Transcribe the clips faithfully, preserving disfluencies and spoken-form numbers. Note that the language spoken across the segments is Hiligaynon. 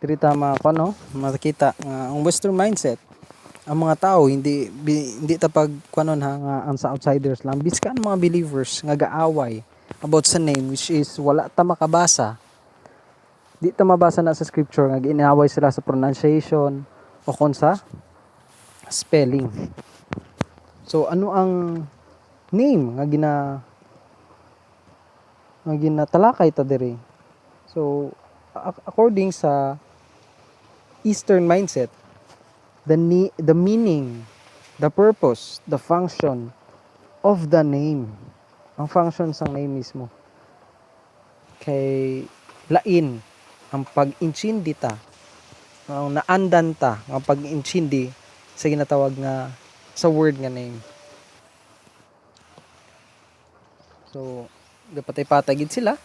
Diri ta ma-, kuwan, no? Makita nga ang Western mindset, ang mga tao, hindi, bi-, hindi ta pag, kuwanon, ha, nga ang sa outsiders lang, biskan mga believers nga gaaway about sa name, which is wala ta makabasa, di ta mabasa na sa scripture nga ginaaway sila sa pronunciation o kon sa spelling. So, ano ang name nga gina-, nga ginatalakay ta diri? So, ac-, according sa Eastern mindset, the ni-, the meaning, the purpose, the function of the name. Ang function sang name mismo. Kay lain ang pag-intindi ta, ang naandan ta nga pag-intindi sa ginatawag nga, sa word nga name. So, gapatay-patay gid sila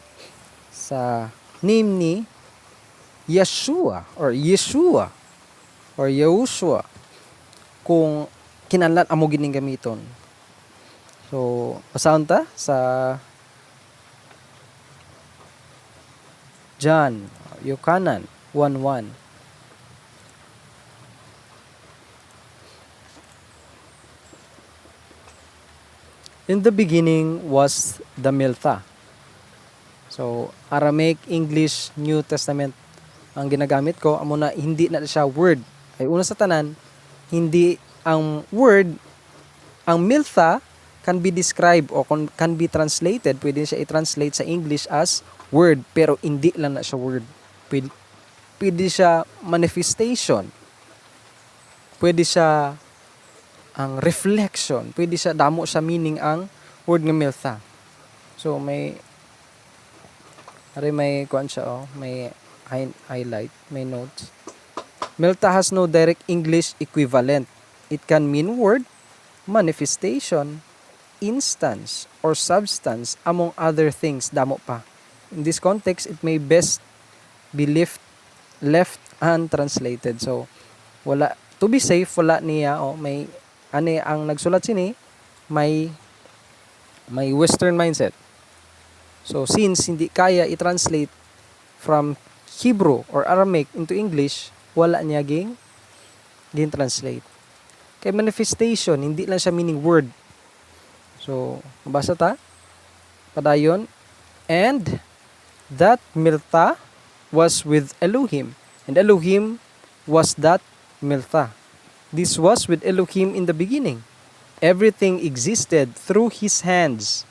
sa name ni Yeshua or Yeshua or Yahushua, kung kinahanglan amo gid ning gamiton. So, basahon ta sa John, Yochanan one one. In the beginning was the Miltha. So, Aramaic, English, New Testament ang ginagamit ko. Amo na, hindi na siya word. Ay, una sa tanan, hindi ang word, ang Miltha can be described o kon-, can be translated. Pwede siya i-translate sa English as word, pero hindi lang na siya word. Pwede, pwede siya manifestation. Pwede siya ang reflection. Pwede siya, damo siya meaning ang word nga Miltha. So, may, ari may kuan siya, oh, may hi-, highlight, may notes. Miltha has no direct English equivalent. It can mean word, manifestation, instance, or substance, among other things, damo pa. In this context, it may best be left, left untranslated. So, wala, to be safe, wala niya, oh, may, ani, ang nagsulat sini, may, may Western mindset. So, since hindi kaya i-translate from Hebrew or Aramaic into English, wala niya ging, ging-translate. Kay manifestation, hindi lang siya meaning word. So, mabasa ta. Padayon, "And that Miltha was with Elohim, and Elohim was that Miltha. This was with Elohim in the beginning. Everything existed through his hands,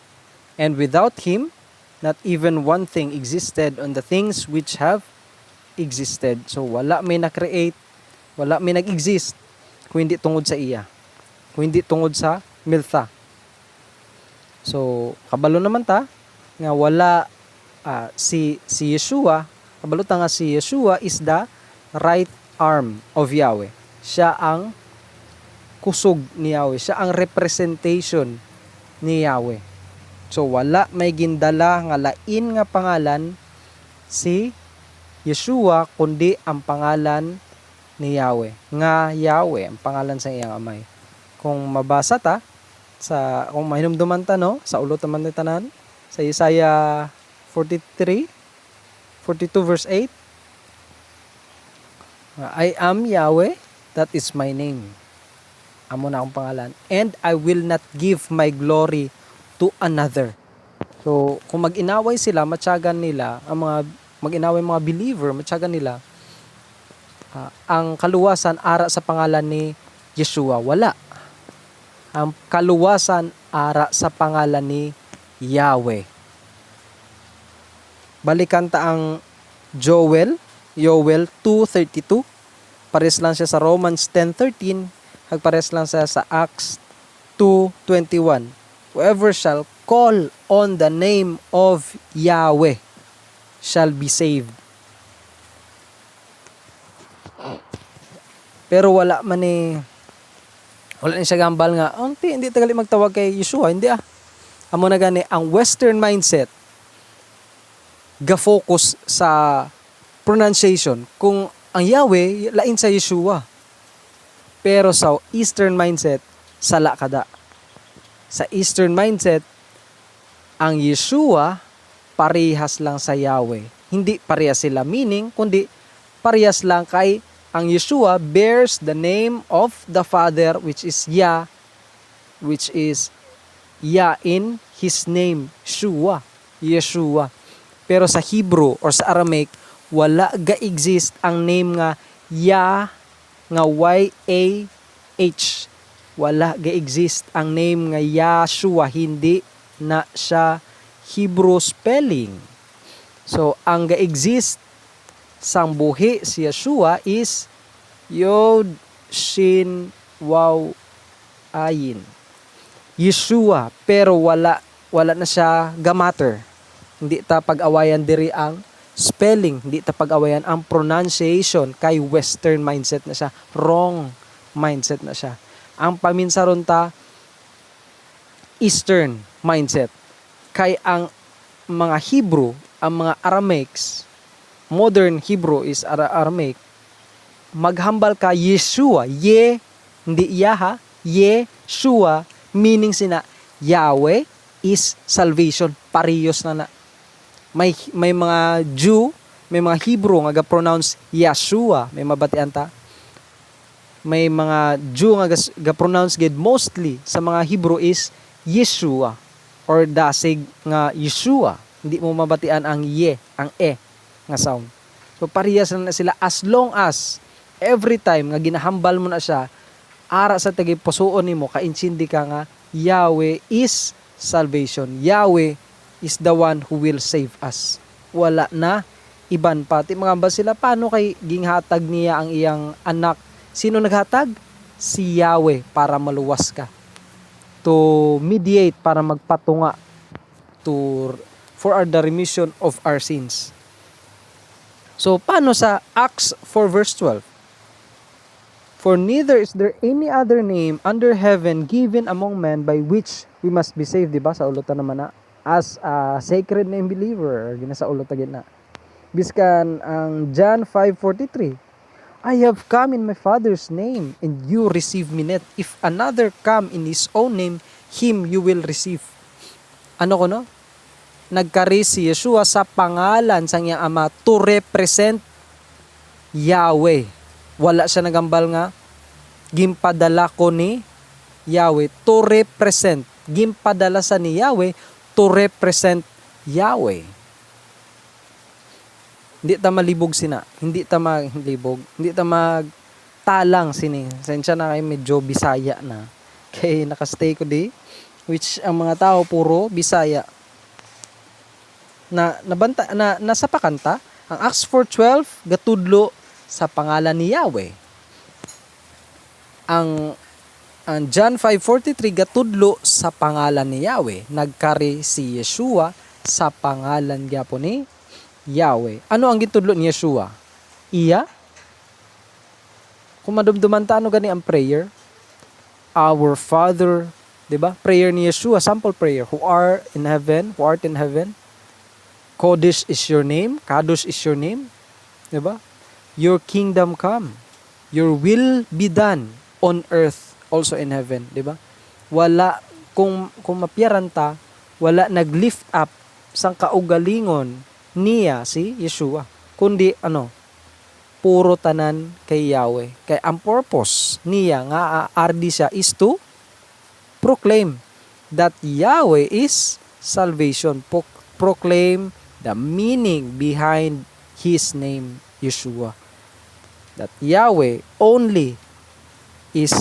and without him, not even one thing existed on the things which have existed." So, wala may na-create, wala may nag-exist kung hindi tungod sa iya, kung hindi tungod sa Miltha. So, kabalo naman ta nga wala, ah, si, si Yeshua, kabalo ta nga si Yeshua is the right arm of Yahweh. Siya ang kusog ni Yahweh. Siya ang representation ni Yahweh. So, wala may gindala nga lain nga pangalan si Yeshua, kundi ang pangalan ni Yahweh, nga Yahweh ang pangalan sa iyang Amay. Kung mabasa ta, sa, kung mahinumduman ta, no, sa ulo ta man ni tanan, sa Isaiah forty-three, forty-two verse eight, "I am Yahweh, that is my name." Amo na akong pangalan. "And I will not give my glory to another." So, kung mag-inaway sila, matyagan nila, ang mga mag-inaway, mga believer, matyagan nila, ah, ang kaluwasan ara sa pangalan ni Yeshua. Wala. Ang kaluwasan ara sa pangalan ni Yahweh. Balikan ta ang Joel, Joel two thirty-two. Pares lang siya sa Romans ten thirteen, kag pares lang siya sa Acts two twenty-one. "Whoever shall call on the name of Yahweh shall be saved." Pero wala man ni, wala ni siya gambal nga, "Oh, hindi, hindi ta gali magtawag kay Yeshua." Hindi, ah. Amo na gani, ang Western mindset ga-focus sa pronunciation. Kung ang Yahweh, lain sa Yeshua. Pero sa Eastern mindset, sala kada. Sa Eastern mindset, ang Yeshua parehas lang sa Yahweh. Hindi parehas sila meaning, kundi Parehas lang kay ang Yeshua bears the name of the Father, which is Yah, which is Yah in his name, Shua, Yeshua. Pero sa Hebrew or sa Aramaic, wala ga-exist ang name nga Yah nga Y A H. Wala ga-exist ang name nga Yahshua, hindi na siya Hebrew spelling. So, ang ga-exist sang buhi si Yeshua is Yod Shin Waw Ayin. Yeshua, pero wala, wala na siya ga-matter. Hindi ta pag-awayan diri ang spelling, hindi ta pag-awayan ang pronunciation, kay Western mindset na siya, wrong mindset na siya. Ang paminsaron ta, Eastern mindset, kay ang mga Hebrew, ang mga Aramaics, modern Hebrew is Ara-, Aramaic, maghambal ka Yeshua, Ye, hindi Yaha, Yeshua, meaning sina Yahweh is salvation, parehas na na. May, may mga Jew, may mga Hebrew nga ga-pronounce Yahshua, may mabatian ta. May mga Jew nga gas-, ga-pronounce gid mostly sa mga Hebrew is Yeshua or dasig nga Yeshua. Hindi mo mabatian ang ye, ang e nga sound. So, parehas na sila as long as every time nga ginahambal mo na siya, ara sa tagipusoon nimo, kaintindi ka nga Yahweh is salvation. Yahweh is the one who will save us. Wala na iban pa. Ti mangambal sila, paano kay ginhatag niya ang iyang anak? Sino naghatag? Si Yahweh para maluwas ka. To mediate, para magpatunga. To, for our, the remission of our sins. So, paano sa Acts four verse twelve? "For neither is there any other name under heaven given among men by which we must be saved," di ba? Sa ulo ta naman na, as a sacred name believer, gina sa ulo ta gid na. Biskan ang John five forty-three, "I have come in my Father's name, and you receive me not. If another come in his own name, him you will receive." Ano kuno? Nagkari si Yeshua sa pangalan sang iyang Ama to represent Yahweh. Wala siya nagambal nga ginpadala ko ni Yahweh to represent. Ginpadala sa ni Yahweh to represent Yahweh. Hindi ta malibog sina, hindi ta malibog, hindi ta magtalang sini. Sensya na kay medyo Bisaya na. Kay naka-stay ko di, which ang mga tao puro Bisaya. Na, nabanta, na, nasapakan ta, ang Acts four twelve gatudlo sa pangalan ni Yahweh. Ang, ang John five forty-three gatudlo sa pangalan ni Yahweh. Nagkari si Yeshua sa pangalan gyapon ni Yahweh. Ano ang gintudlo ni Yeshua? Iya? Kung madumduman ta, ano gani ang prayer? "Our Father," di ba? Prayer ni Yeshua, sample prayer, "Who are in heaven, who art in heaven, Kodesh is your name, Kadosh is your name," di ba? "Your kingdom come, your will be done on earth also in heaven," di ba? Wala, kung, kung mapiyaran ta, wala nag-lift up sang kaugalingon niya si Yeshua, kundi ano, puro tanan kay Yahweh. Kay ang purpose niya nga aardi siya is to proclaim that Yahweh is salvation. Pro-, proclaim the meaning behind his name, Yeshua. That Yahweh only is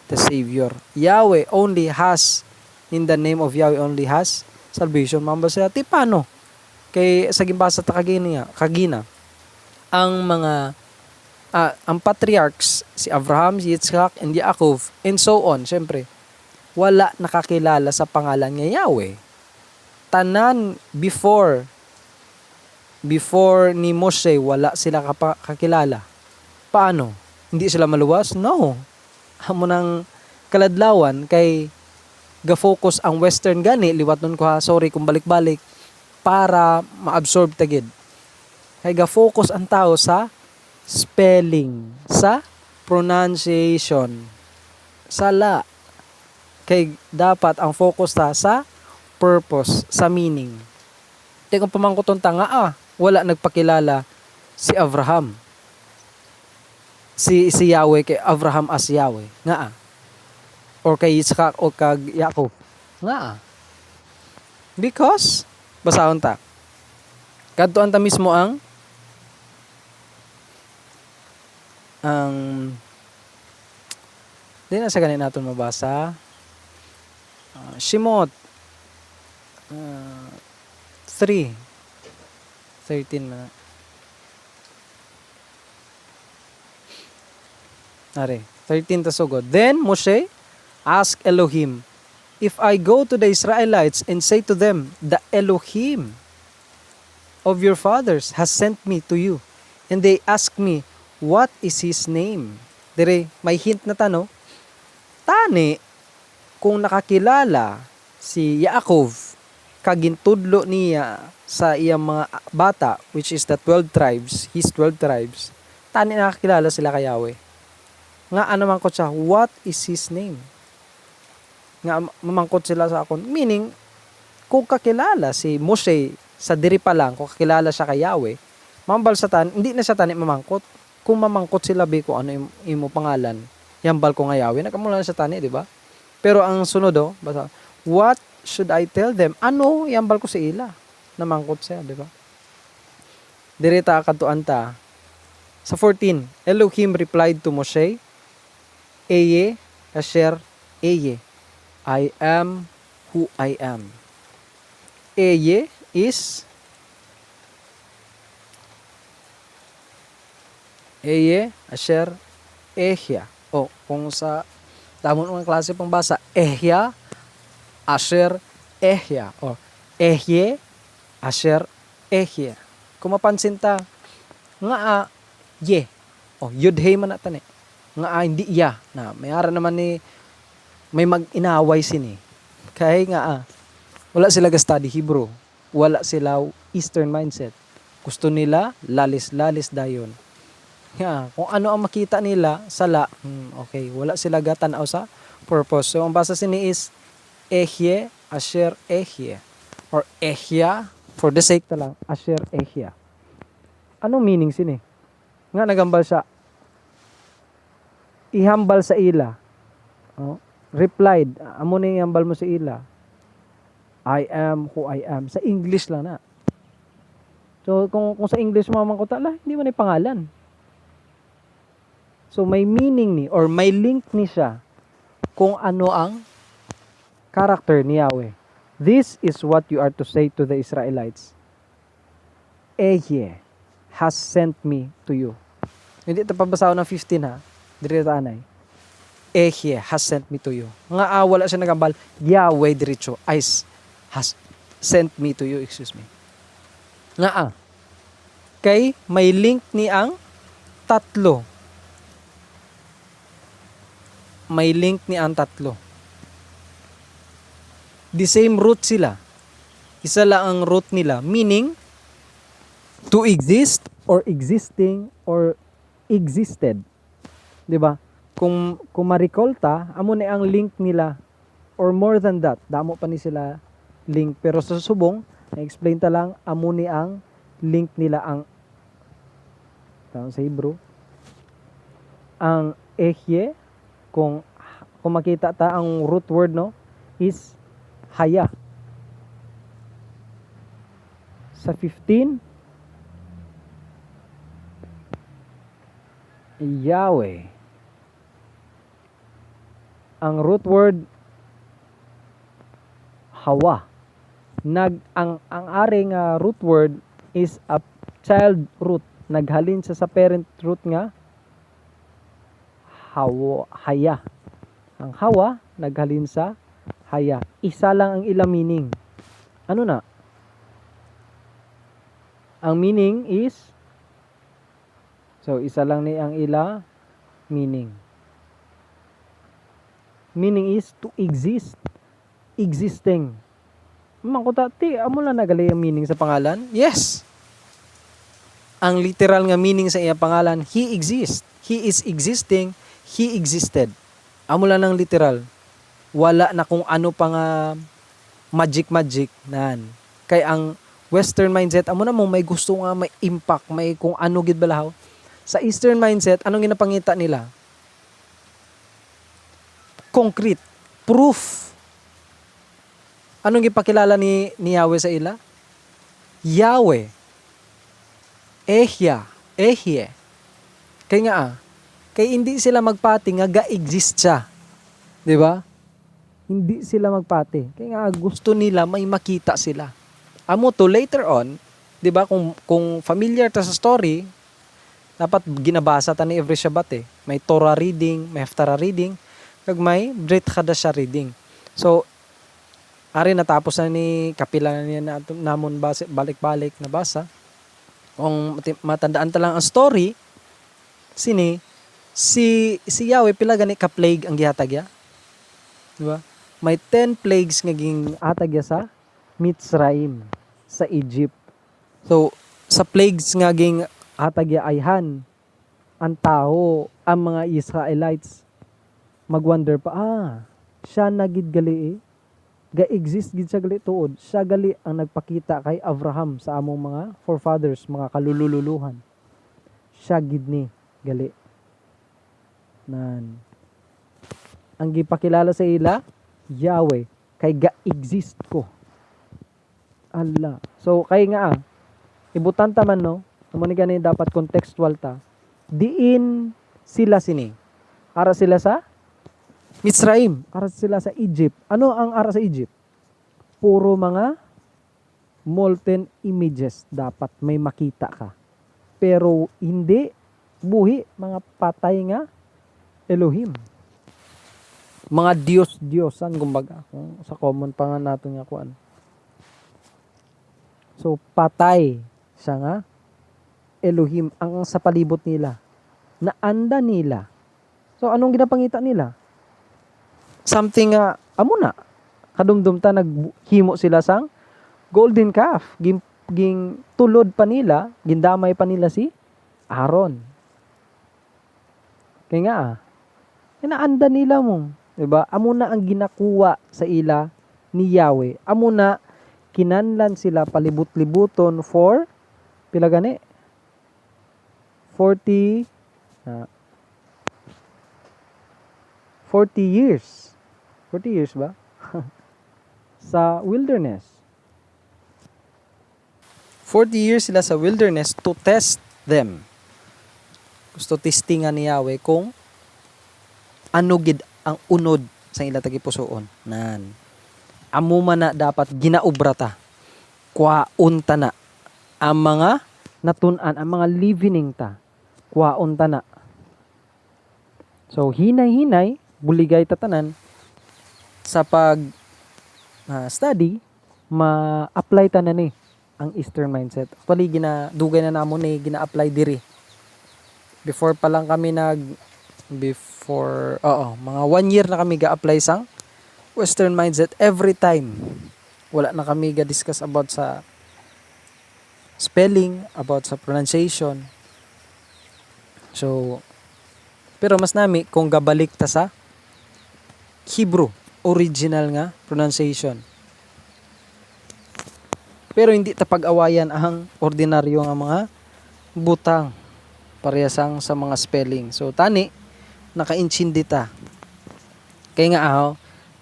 the Savior. Yahweh only has, in the name of Yahweh only has salvation. Mambal sila, ti paano? Kay sa ginbasa ta kagina, kagina, ang mga, ah, ang patriarchs, si Abraham, si Yitzhak, and Yaakov, and so on, syempre, wala nakakilala sa pangalan nga Yahweh. Tanan before, before ni Moshe, wala sila kapa-, kakilala. Paano? Hindi sila maluwas? No. Amo nang kaladlawan kay ga-focus ang Western gani, liwaton ko ha, sorry kung balik-balik, para ma-absorb ta gid. Kay ga-focus ang tao sa spelling, sa pronunciation, sala. Kay dapat ang focus ta sa purpose, sa meaning. Ti kung pamangkuton ta nga, ah, wala nagpakilala si Abraham, si, si Yahweh kay Abraham as Yahweh. Ngaa? Or kay Yitzhak o kag Yaakov. Ngaa? Because, basahon ta. Kadtuan ta mismo ang, ang, di na sa gani naton mabasa. Ah, Shemot, ah, three, thirteen man na. Are, thirteen ta sugod. Then Moshe asked Elohim, "If I go to the Israelites and say to them, 'The Elohim of your fathers has sent me to you,' and they ask me, 'What is his name?'" Dire, may hint na ta, no? Tani, kung nakakilala si Yaakov kag gintudlo niya sa iyang mga bata, which is the twelve tribes, his twelve tribes, tani nakakilala sila kay Yahweh. Nga ano man ko siya, "What is his name?" Nga ma-, mamangkot sila sa akon. Meaning, kung kakilala si Moshe sa diri pa lang, kung kakilala siya kay Yahweh, mambal sa tan-, hindi na siya tani mamangkot. Kung mamangkot sila, "Bi, kung ano im-, imo pangalan, yambal ko nga Yahweh," nagkamula na siya tani, di ba? Pero ang sunod, oh, basa, "What should I tell them?" Ano yambal ko sa ila? Namangkot siya, di ba? Diri ta kadtuan ta. Sa fourteen, Elohim replied to Moshe, "Ehyeh asher ehyeh. I am who I am." Ehyeh is Ehyeh asher ehyeh. O, kung sa damo nga klase pangbasa, ehyeh asher ehyeh. O, ehyeh asher ehyeh. Kung mapansin ta, nga, ah, ye. O, yud hey man na tani. Nga, ah, hindi ya. Na, may ara naman ni, may mag-inaway sini. Kay nga, ah, wala sila ga-study Hebrew. Wala sila Eastern mindset. Gusto nila lalis-lalis dayon. Nga, kung ano ang makita nila, sala, hmm, okay, wala sila gatan-aw sa purpose. So, ang basa sini is, "Ehyeh asher ehyeh," or "Ehyeh," for the sake na lang, "asher ehyeh." Anong meaning sini? Nga nagambal siya, ihambal sa ila. Oh, replied, amo ni ihambal mo sa ila, "I am who I am." Sa English lang na. So, kung, kung sa English mo mamangkot, ala, hindi man ni pangalan. So, may meaning ni, or may link ni siya kung ano ang character ni Yahweh. "This is what you are to say to the Israelites. Ehyeh has sent me to you." Hindi ta pabasahon ang fifteen, ha. Diri ta anay. "Ehyeh has sent me to you." Nga, ah, wala siya nagambal, Yahweh diretso. "Is, has sent me to you," excuse me. Nga, ah, kay may link ni ang tatlo. May link ni ang tatlo. The same root sila. Isa lang ang root nila, meaning to exist or existing or existed. Di ba? Kung, kung ma-recall ta, amo ni ang link nila, or more than that, damo pa ni sila link. Pero sa subong, na-explain ta lang, amo ni ang link nila, ang, tawag sa Hebrew, ang ehyeh, kung, kung makita ta ang root word, no, is haya. Sa fifteen, Yahweh. Ang root word, hawa. Nag-, ang, ang ari nga root word is a child root. Naghalin sa, sa parent root nga hawo-, haya. Ang hawa naghalin sa haya. Isa lang ang ila meaning. Ano na? Ang meaning is, so, isa lang ni ang ila meaning. Meaning is to exist, existing. Mamangkot ta, "Ti, amo lang na gali ang meaning sa pangalan?" Yes. Ang literal nga meaning sa iya pangalan, he exists. He is existing, he existed. Amo lang ang literal. Wala na kung ano pa nga magic-magic nan. Kay ang Western mindset, amo na mo may gusto nga may impact, may kung ano gid balahaw. Sa Eastern mindset, anong ginapangita nila? Concrete, proof. Anong gipakilala ni, ni Yahweh sa ila? Yahweh. Ehya, Ehye. Kay nga, ah, kay hindi sila magpati nga ga-exist siya. Di ba? Hindi sila magpati. Kay nga gusto nila may makita sila. Amo to, later on, di ba, kung, kung familiar ta sa story, dapat ginabasa ta ni every Shabbat eh. May Torah reading, may Haftarah reading, kag may Brit Hadashah reading. So, ari natapos na ni, kapila na niya na, namon basi-, balik-balik nabasa. Kung mati-, matandaan ta lang ang story, sini, si, si Yahweh, pila gani ka plague ang gihatag ya? Di ba? May ten plagues nga ginhatag ya sa Mitzrayim, sa Egypt. So, sa plagues nga ginhatag ya ayhan, ang tawo, ang mga Israelites, mag-wonder pa, "Ah, siya na gid gali eh. Ga-exist gid siya gali tuod. Siya gali ang nagpakita kay Abraham sa among mga forefathers, mga kalulululuhan. Siya gid ni gali." Nan. Ang gipakilala sa ila, Yahweh, kay ga-exist ko. Allah. So, kay nga, ah, ibutang ta man, no? Amo ni gani dapat contextual ta. Diin sila sini? Ara sila sa Mitzrayim, ara sila sa Egypt. Ano ang ara sa Egypt? Puro mga molten images dapat may makita ka. Pero hindi buhi, mga patay nga Elohim. Mga diyos-diyosan, kumbaga, kung sa common pa nga nato nga kuan. So, patay siya nga Elohim ang sa palibot nila. Naanda nila. So, anong ginapangita nila? Something nga, amo na. Kadumdum ta, naghimo sila sang golden calf. Gin-, gintulod pa nila, gindamay pa nila si Aaron. Kay nga, ah, inaanda nila mo, di ba? Amo na ang ginakuha sa ila ni Yahweh. Amo na, kinanlan sila palibot-libuton for, pila gani? Forty, ah, forty years. Forty years ba? Sa wilderness. Forty years sila sa wilderness to test them. Gusto testingan ni Yahweh kung ano gid ang unod sa ila tagipusoon. Nan. Amo man na dapat ginaobra ta. Kwaon ta na ang mga natun-an, ang mga leavening ta. Kwaon ta na. So, hinay-hinay, buligay ta tanan sa pag, ah, study, ma-apply ta na ni ang Eastern mindset. Actually, gina-, dugay na namon ni gina-apply diri. Before pa lang kami nag-, before, oo, mga one year na kami ga-apply sang Western mindset every time. Wala na kami ga-discuss about sa spelling, about sa pronunciation. So, pero mas nami kung gabalik ta sa Hebrew, original nga pronunciation. Pero hindi ta pag-awayan ang ordinaryo nga mga butang, parehas sang sa mga spelling. So, tani, nakaintindi ta. Kay nga, aho,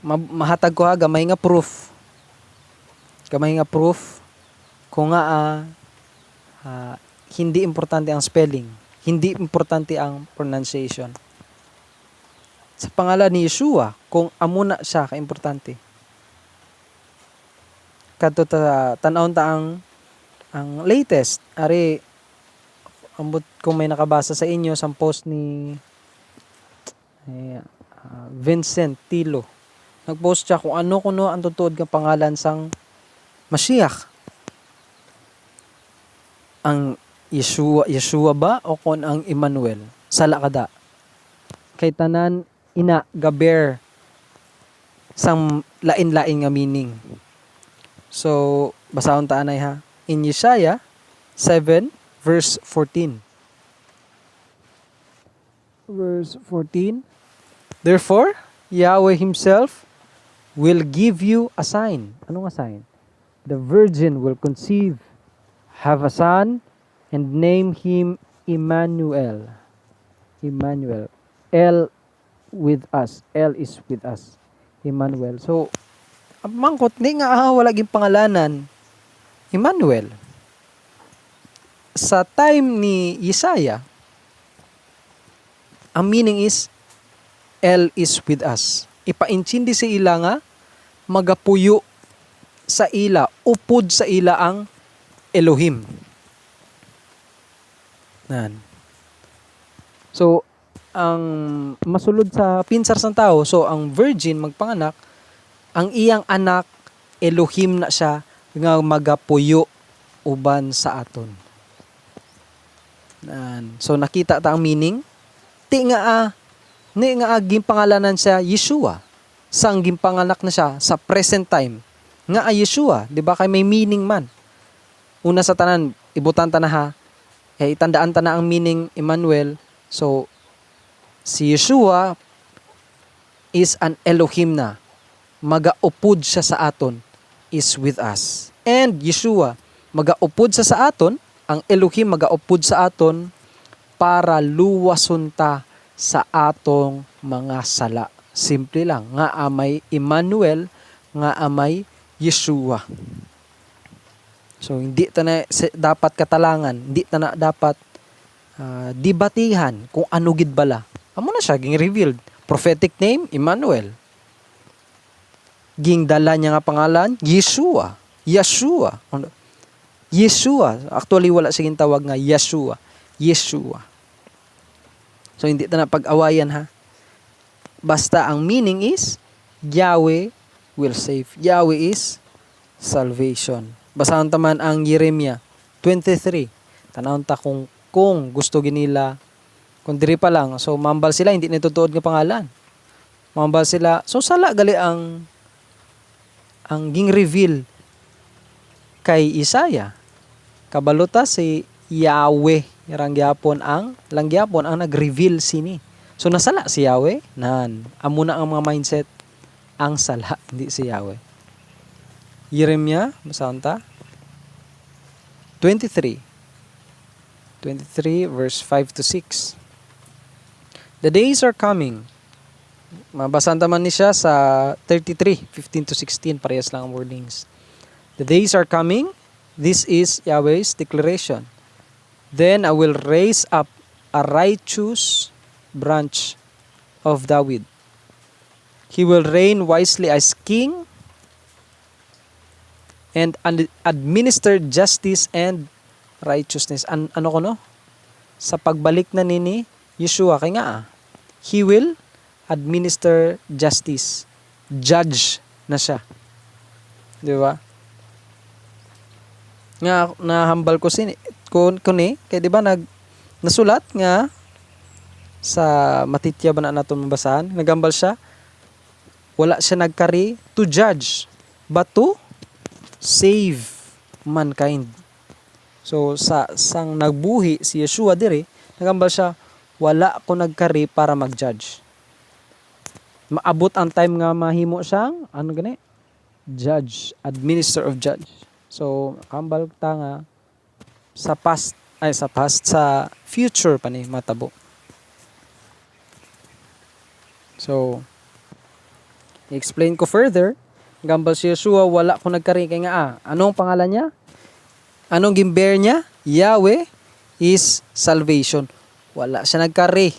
ma-, mahatag ko ha, gamay nga proof. Gamay nga proof kung nga, ah, ah, hindi importante ang spelling, hindi importante ang pronunciation. Sa pangalan ni Yeshua, kung amo na siya ka-importante. Kadto ta, tan-awon ta ang, ang latest. Ari, ambot kung may nakabasa sa inyo sang post ni, eh, ah, Vincent Tilo. Nag-post siya kung ano kuno ang tutuod nga pangalan sang Mashiach. Ang Yeshua, Yeshua ba o kon ang Emmanuel? Sala kada. Kay tanan ina ga-bear sang lain-lain nga meaning. So, basahon ta anay ha. In Yeshaya seven, verse fourteen. Verse fourteen, "Therefore, Yahweh himself will give you a sign." Ano nga sign? "The virgin will conceive have a son and name him Emmanuel. Emmanuel. El with us. El is with us. Emmanuel. So, ang mangkot ni nga, ah, wala ginpangalanan Emmanuel. Sa time ni Isaiah, ang meaning is, "El is with us." Ipaintindi sa ila nga magapuyo sa ila, upod sa ila ang Elohim. Nan. So, ang masulod sa pinsar sang tawo, so, ang virgin magpanganak, ang iyang anak, Elohim na sia nga magapuyo uban sa aton. Nan. So, nakita ta ang meaning. Ti nga, ah, ni nga, ah, ginpangalanan siya Yeshua. Sang ginpanganak na siya sa present time. Nga, ah, Yeshua, di ba? Kay may meaning man. Una sa tanan, ibutang ta na ha. Kay itandaan ta na ang meaning, Emmanuel. So, si Yeshua is an Elohim na. Magaupod siya sa aton, is with us. And Yeshua, magaupod siya sa aton, ang Elohim magaupod sa aton para luwason ta sa atong mga sala. Simple lang, nga amay Emmanuel, nga amay Yeshua. So, hindi ta na si-, dapat katalangan, hindi ta na dapat, ah, debatihan kung ano gid bala. Amo na siya, ging revealed. Prophetic name, Emmanuel. Gingdala niya nga pangalan, Yeshua. Yeshua. Ano? Yeshua. Actually, wala siya gintawag nga Yeshua. Yeshua. So, hindi ta na pag-awayan, ha? Basta ang meaning is, Yahweh will save. Yahweh is salvation. Basahon ta man ang Jeremiah twenty-three. Tanawon ta kung, kung gusto gid nila, kung diri pa lang. So, mambal sila, hindi na ito tuod nga pangalan. Mambal sila. So, sala gali ang, ang ging-reveal kay Isaiah. Kabalo ta si Yahweh, rang gyapon ang, lang gyapon ang nag-reveal sini. So, nasala si Yahweh? Nan, amo na ang mga mindset, ang sala, hindi si Yahweh. Jeremiah, basahon ta. Twenty-three. Twenty-three, verse five to six. "The days are coming." Mabasa ta man ni siya sa thirty-three, fifteen to sixteen, parehas lang ang wordings. "The days are coming." This is Yahweh's declaration. "Then I will raise up a righteous branch of David. He will reign wisely as king and ad-, administer justice and righteousness." An-, ano ko, no? Sa pagbalik na nini Yeshua, kay nga, ah, he will administer justice. Judge na siya. Di ba? Nga, nahambal ko sini, kun, kuni, kay di ba nag-, nasulat nga sa Matitya ba na naton mabasahan? Naghambal siya, wala siya nagkari to judge, but to save mankind. So, sa, sang nagbuhi si Yeshua diri, naghambal siya, "Wala ko nagkari para mag-judge." Maabot ang time nga mahimo siyang, ano gani? Judge, administer of judge. So, hambal ta nga sa past, ay, sa past, sa future pa ni matabo. So, i-explain ko further. Hambal si Yeshua, "Wala ko nagkari." Kay nga, ah, anong pangalan niya? Anong gin-bear niya? Yahweh is salvation. Wala siya nagkari.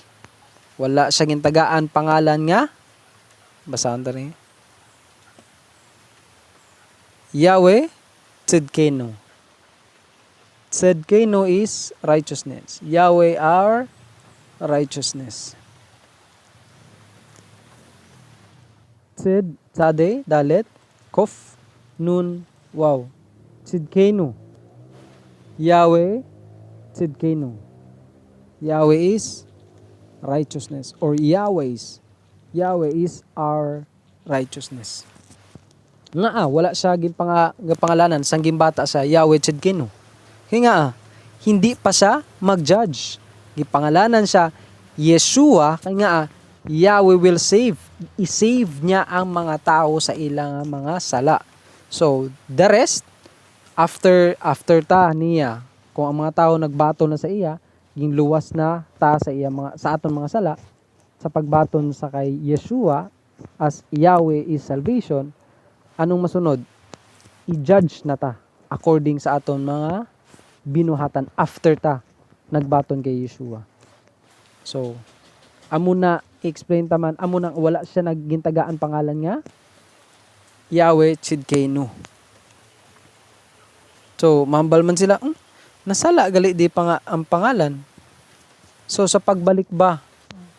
Wala siya gintagaan pangalan nga, basahon ta ni, Yahweh Tzidkenu. Tzidkenu is righteousness. Yahweh our righteousness. Tzid, Tzade, Dalet, Kof, Nun, Waw. Tzidkenu. Yahweh Tzidkenu. Yahweh is righteousness, or Yahweh is, Yahweh is our righteousness. Nga, ah, wala siya ginpanga-, ginpangalanan sang ginbata sa Yahweh Tzidkenu. Kay nga, ah, hindi pa siya mag-judge. Ginpangalanan siya Yeshua, kay nga, ah, Yahweh will save. I-save niya ang mga tao sa ilang mga sala. So, the rest, after, after ta niya, kung ang mga tawo nagbaton na sa iya, ginluwas na ta sa iya mga, sa aton mga sala, sa pagbaton sa kay Yeshua as Yahweh is salvation, anong masunod? I-judge na ta according sa aton mga binuhatan after ta nagbaton kay Yeshua. So, amo na, i-explain ta man, amo na, wala siya naggintagaan pangalan nga Yahweh Tsidkenu. So, mahambal man sila, "Hmm, nasala gali di pa nga ang pangalan." So, sa pagbalik ba,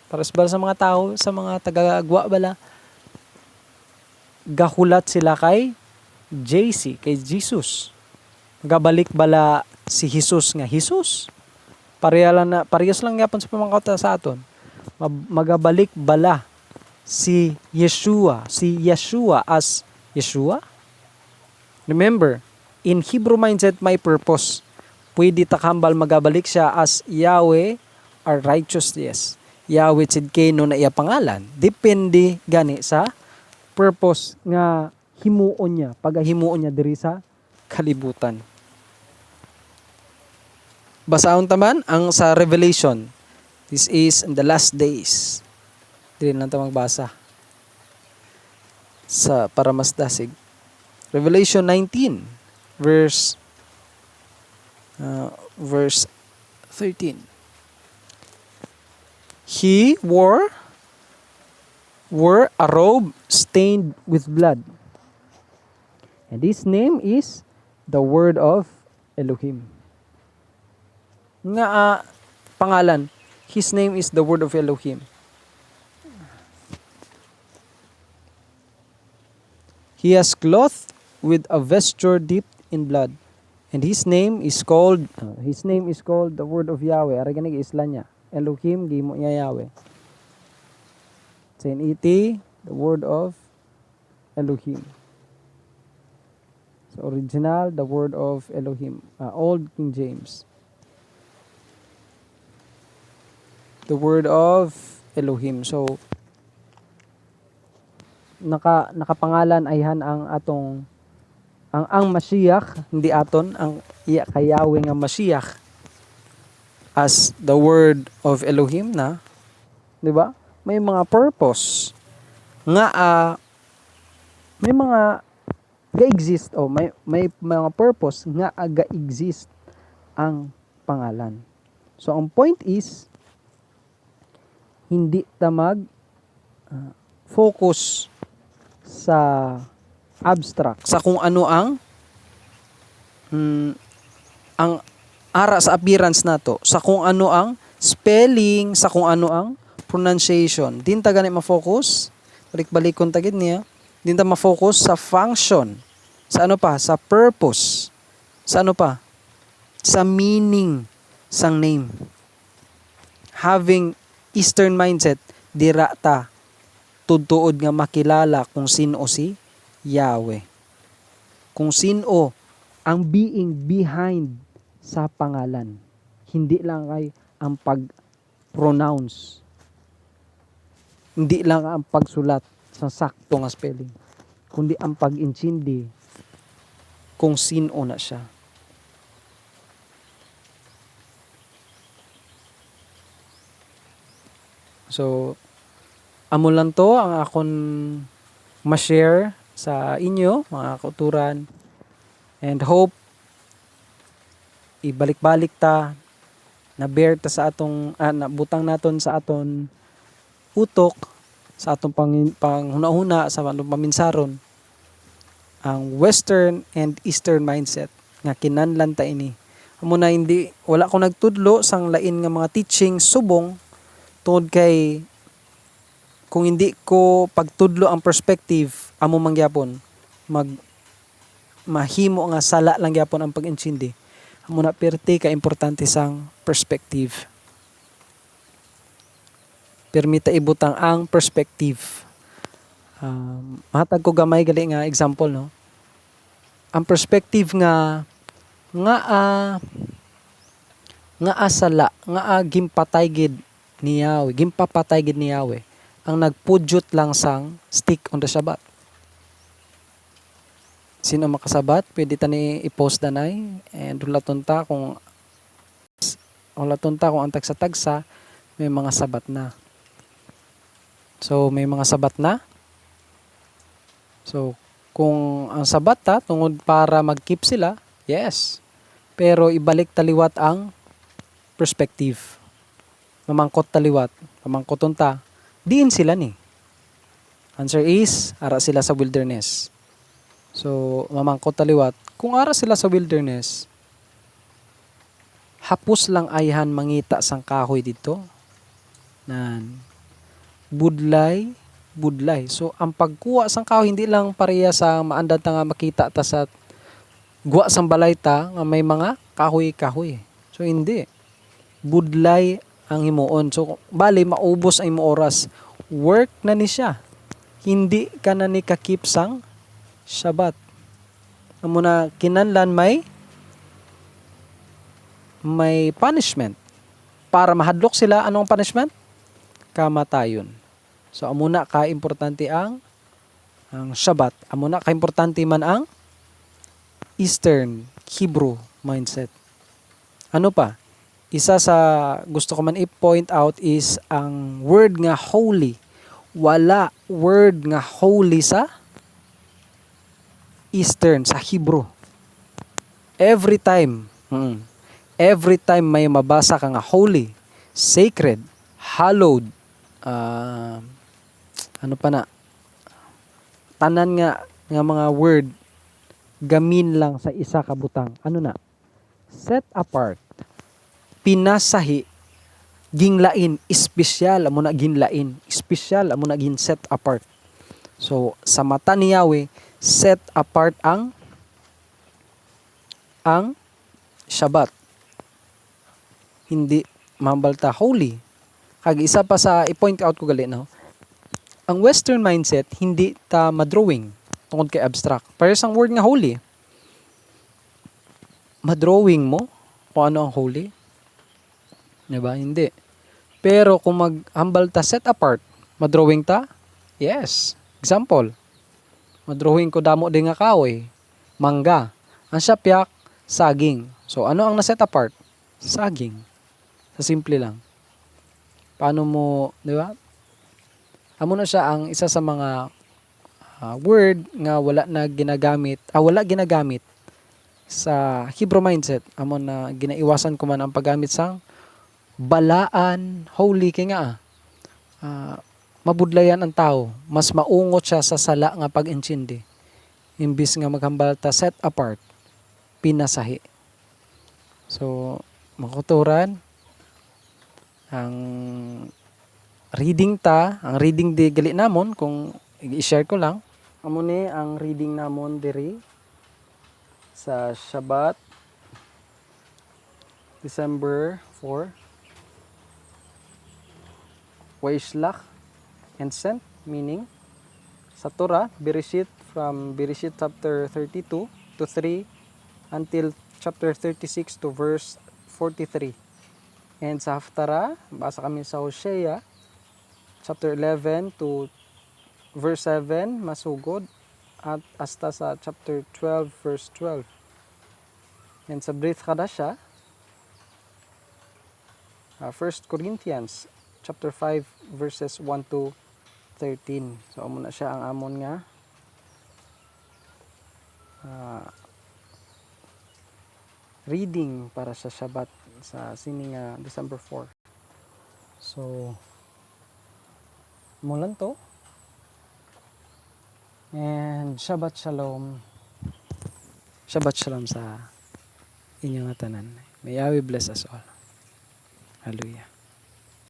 para sa, sa mga tao, sa mga taga-agwa bala, gahulat sila kay J C, kay Jesus. Gabalik bala si Jesus nga Jesus? Pareha lang na, parehas lang gyapon sa pamangkot sa aton. Mag-, magabalik bala si Yeshua, si Yeshua as Yeshua? Remember, in Hebrew mindset, may purpose. Pwede ta kahambal magabalik siya as Yahweh, our righteousness. Yahweh Tsidkenu na iya pangalan. Depende gani sa purpose nga himuon niya, pagahimuon niya diri sa kalibutan. Basahon ta man ang sa Revelation. This is in the last days. Diri lang ta magbasa sa para mas dasig. Revelation nineteen, verse, uh, verse thirteen. He wore, wore a robe stained with blood. And his name is the Word of Elohim. Nga, ah, pangalan, his name is the Word of Elohim. He has clothed with a vesture dipped in blood. And his name is called, uh, his name is called the Word of Yahweh. Ari gani isla niya. Elohim, gimo niya Yahweh. Sa N E T, the Word of Elohim. Sa original, the Word of Elohim. Ah, Old King James. The Word of Elohim. So, naka-, nakapangalan ayhan ang atong, ang, ang Mashiach, hindi aton, ang iya kay Yahweh nga Mashiach as the Word of Elohim na, di ba? May mga purpose nga, ah, may mga ga-exist, o may, may mga purpose nga ga-exist ang pangalan. So, ang point is, hindi ta mag, ah, focus sa abstract, sa kung ano ang, mm, ang ara sa appearance nato, sa kung ano ang spelling, sa kung ano ang pronunciation. Din ta gani ma-focus, balik-balikon ta gid niya. Din ta ma-focus sa function. Sa ano pa? Sa purpose. Sa ano pa? Sa meaning sang name. Having Eastern mindset, dira ta tudtuod nga makilala kung sin-o si Yahweh. Kung sin-o ang being behind sa pangalan. Hindi lang kay ang pag-pronounce. Hindi lang ang pagsulat sa sakto nga spelling, kundi ang pag-intindi kung sin-o na siya. So, amo lang to ang akon ma-share sa inyo, mga kauturan. And hope, ibalik-balik ta, na-bear ta sa atong, ah, nabutang naton sa aton utok, sa atong pangin-, panghunahuna, sa atong paminsaron, ang Western and Eastern mindset nga kinahanglan ta ini. Amo na, hindi, wala ko nagtudlo sang lain nga mga teaching subong, tungod kay kung hindi ko pagtudlo ang perspective, amo man gyapon, mag-, mahimo nga sala lang gyapon ang pag-intindi. Amo na, pirti ka importante sang perspective. Pirmi ta ibutang ang perspective. Um, mahatag ko gamay gali nga example, no? Ang perspective nga, nga, ah, nga, ah, sala, nga, ah, ginpatay gid ni Yahweh, ginpapatay gid ni Yahweh ang nagpudyot lang sang stick on the Shabbat. Sino makasabat? Pwede ta ni i-post danay. And hulaton ta kung, hulaton ta kung ang tagsa-tagsa may mga sabat na. So, may mga sabat na. So, kung ang sabat ta tungod para mag-keep sila, yes. Pero ibalik ta liwat ang perspective. Mamangkot ta liwat, pamangkoton ta, diin sila ni? Answer is, ara sila sa wilderness. So, mamangkot ta liwat, kung ara sila sa wilderness, hapos lang ayhan mangita sang kahoy didto. Nan, budlay, budlay. So, ang pagkuha sang kahoy, hindi lang pareha sa maandad ta nga makita ta sa gwa sang balay ta nga may mga kahoy-kahoy. So, hindi. Budlay ang himuon. So, bali, maubos ang imo oras. Work na ni siya. Hindi ka na ni ka-keep sang Shabbat. Amo na, kinahanglan may, may punishment. Para mahadlok sila, anong punishment? Kamatayon. So, amo na ka importante ang, ang Shabbat. Amo na ka importante man ang Eastern Hebrew mindset. Ano pa? Isa sa gusto ko man i-point out is ang word nga holy. Wala word nga holy sa Eastern, sa Hebrew. Every time, mm, every time may mabasa ka nga holy, sacred, hallowed, ah, ano pa na, tanan nga, nga mga word, gamin lang sa isa ka butang. Ano na? Set apart. Pinasahi. Ginglain. Espesyal. Amo na ginlain. Espesyal. Amo na gin set apart. So, sa mata ni Yahweh, set apart ang, ang Shabbat. Hindi mahambal ta holy. Kag isa pa sa i-point out ko gali, no? Ang Western mindset, hindi ta madrawing tungod kay abstract. Pero sang word nga holy, madrawing mo kung ano ang holy? Di ba? Hindi. Pero kung maghambal ta set apart, madrawing ta? Yes. Example, madrawing ko damo di nga kahoy, mangga. Ang siya piyak, saging. So, ano ang na-set apart? Saging. Sa simple lang. Paano mo, di ba? Amo na siya ang isa sa mga, ah, word nga wala na ginagamit, ah, wala ginagamit sa Hebrew mindset. Amo na ginaiwasan ko man ang paggamit sang balaan, holy, kay nga, ah, mabudlayan ang tawo. Mas maungot siya sa sala nga pag-intindi. Imbis nga maghambal ta set apart, pinasahi. So, mga kauturan, ang reading ta, ang reading di gali namon, kung i-share ko lang, amo ni ang reading namon diri sa Shabbat, December four. Waishlach, and sent, meaning, sa Torah, Bereshit, from Bereshit chapter thirty-two to three until chapter thirty-six to verse forty-three. And sa Haftarah, basa kami sa Hosea, chapter eleven to verse seven, masugod, at hasta sa chapter twelve, verse twelve. And sa Brit Chadasha, ah, First Corinthians chapter five, verses one to thirteen. So, amo na siya ang amon nga, ah, reading para sa Shabbat sa sini nga December four. So, amo lang to. And Shabbat Shalom. Shabbat Shalom sa inyo nga tanan. May Yahweh bless us all. Hallelujah.